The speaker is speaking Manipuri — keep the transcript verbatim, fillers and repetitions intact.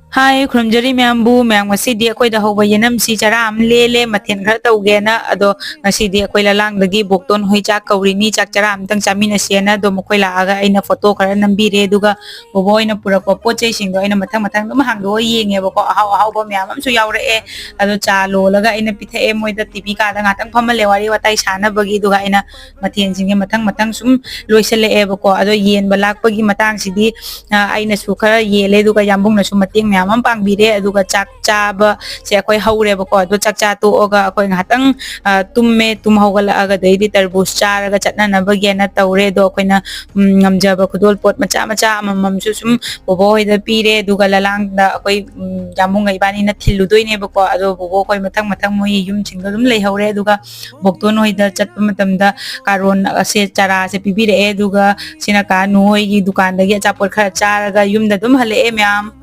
ꯍꯥꯏ, ꯈꯨꯔꯨꯝꯖꯔꯤ ꯃꯌꯥꯝꯕꯨ꯫ ꯃꯌꯥꯝ, ꯉꯁꯤꯗꯤ ꯑꯩꯈꯣꯏꯗ ꯍꯧꯕ ꯌꯦꯅꯝꯁꯤ ꯆꯔꯥ ꯑꯃ ꯂꯦꯜꯂꯦ, ꯃꯊꯦꯜ ꯈꯔ ꯇꯧꯒꯦꯅ꯫ ꯑꯗꯣ ꯉꯁꯤꯗꯤ ꯑꯩꯈꯣꯏ ꯂꯂꯥꯡꯗꯒꯤ ꯕꯣꯛꯇꯣꯟ ꯍꯣꯏ ꯆꯥꯛ ꯀꯧꯔꯤꯅꯤ, ꯆꯥꯛ ꯆꯔꯥ ꯑꯃꯇꯪ ꯆꯥꯃꯤꯟꯅꯁꯦꯅ꯫ ꯑꯗꯣ ꯃꯈꯣꯏ ꯂꯥꯛꯑꯒ ꯑꯩꯅ ꯐꯣꯇꯣ ꯈꯔ ꯅꯝꯕꯤꯔꯦ, ꯑꯗꯨꯒ ꯕꯣꯕꯣ ꯍꯣꯏꯅ ꯄꯨꯔꯛꯄ ꯄꯣꯠ ꯆꯩꯁꯤꯡꯗꯣ ꯑꯩꯅ ꯃꯊꯪ ꯃꯊꯪ ꯑꯗꯨꯝ ꯍꯥꯡꯗꯣꯛꯑ ꯌꯦꯡꯉꯦꯕꯀꯣ꯫ ꯑꯍꯥꯎ ꯑꯍꯥꯎꯕ ꯃꯌꯥꯝ ꯑꯃꯁꯨ ꯌꯥꯎꯔꯛꯑꯦ꯫ ꯑꯗꯣ ꯆꯥ ꯂꯣꯜꯂꯒ ꯑꯩꯅ ꯄꯤꯊꯛꯑꯦ ꯃꯣꯏꯗ, ꯇꯤꯚꯤ ꯀꯥꯗ ꯉꯥꯛꯇꯪ ꯐꯝꯍꯜꯂꯦ ꯋꯥꯔꯤ ꯋꯥꯇꯥꯏ ꯁꯥꯟꯅꯕꯒꯤ꯫ ꯑꯗꯨꯒ ꯑꯩꯅ ꯃꯊꯦꯜꯁꯤꯡꯁꯦ ꯃꯊꯪ ꯃꯊꯪ ꯁꯨꯝ ꯂꯣꯏꯁꯤꯜꯂꯛꯑꯦꯕꯀꯣ꯫ ꯑꯗꯣ ꯌꯦꯟꯕ ꯂꯥꯛꯄꯒꯤ ꯃꯇꯥꯡꯁꯤꯗꯤ, ꯑ, ꯑꯩꯅꯁꯨ ꯈꯔ ꯌꯦꯜꯂꯦ, ꯑꯗꯨꯒ ꯌꯥꯝꯕꯨꯡꯅꯁꯨ ꯃꯇꯦꯡ ꯃꯌꯥꯝ ꯑꯃ ꯄꯥꯡꯕꯤꯔꯦ꯫ ꯑꯗꯨꯒ ꯆꯥꯛ ꯆꯥꯕꯁꯦ ꯑꯩꯈꯣꯏ ꯍꯧꯔꯦꯕꯀꯣ꯫ ꯑꯗꯣ ꯆꯥꯛ ꯆꯥ ꯇꯣꯛꯑꯒ ꯑꯩꯈꯣꯏ ꯉꯥꯏꯍꯥꯛꯇꯪ, ꯑ, ꯇꯨꯝꯃꯦ꯫ ꯇꯨꯝ ꯍꯧꯒꯠꯂꯛꯑꯒꯗꯩꯗꯤ ꯇꯔꯕꯨꯖ ꯆꯥꯔꯒ ꯆꯠꯅꯅꯕꯒꯤꯅ ꯇꯧꯔꯦ꯫ ꯑꯗꯣ ꯑꯩꯈꯣꯏꯅ, ꯎꯝ, ꯉꯝꯖꯕ ꯈꯨꯗꯣꯜ ꯄꯣꯠ ꯃꯆꯥ ꯃꯆꯥ ꯑꯃꯃꯝꯁꯨ ꯁꯨꯝ ꯕꯣꯕꯣ ꯍꯣꯏꯗ ꯄꯤꯔꯦ꯫ ꯑꯗꯨꯒ ꯂꯂꯥꯡꯗ ꯑꯩꯈꯣꯏ, ꯎꯝ, ꯌꯥꯝꯕꯨꯡꯒ ꯏꯕꯥꯅꯤꯅ ꯊꯤꯜꯂꯨꯗꯣꯏꯅꯦꯕꯀꯣ꯫ ꯑꯗꯣ ꯕꯣꯕꯣ ꯑꯩꯈꯣꯏ ꯃꯊꯪ ꯃꯊꯪ ꯃꯣꯏ ꯌꯨꯝꯁꯤꯡꯗ ꯑꯗꯨꯝ ꯂꯩꯍꯧꯔꯦ꯫ ꯑꯗꯨꯒ ꯕꯣꯛꯇꯣꯟ ꯍꯣꯏꯗ ꯆꯠꯄ ꯃꯇꯝꯗ ꯀꯥꯔꯣꯟ ꯑꯁꯦ, ꯆꯥꯔꯥꯁꯦ ꯄꯤꯕꯤꯔꯛꯑꯦ꯫ ꯑꯗꯨꯒ ꯁꯤꯅ ꯀꯥ ꯅꯨ ꯍꯣꯏꯒꯤ ꯗꯨꯀꯥꯟꯗꯒꯤ ꯑꯆꯥꯄꯣꯠ ꯈꯔ ꯆꯥꯔꯒ ꯌꯨꯝꯗ ꯑꯗꯨꯝ ꯍꯜꯂꯛꯑꯦ ꯃꯌꯥꯝ꯫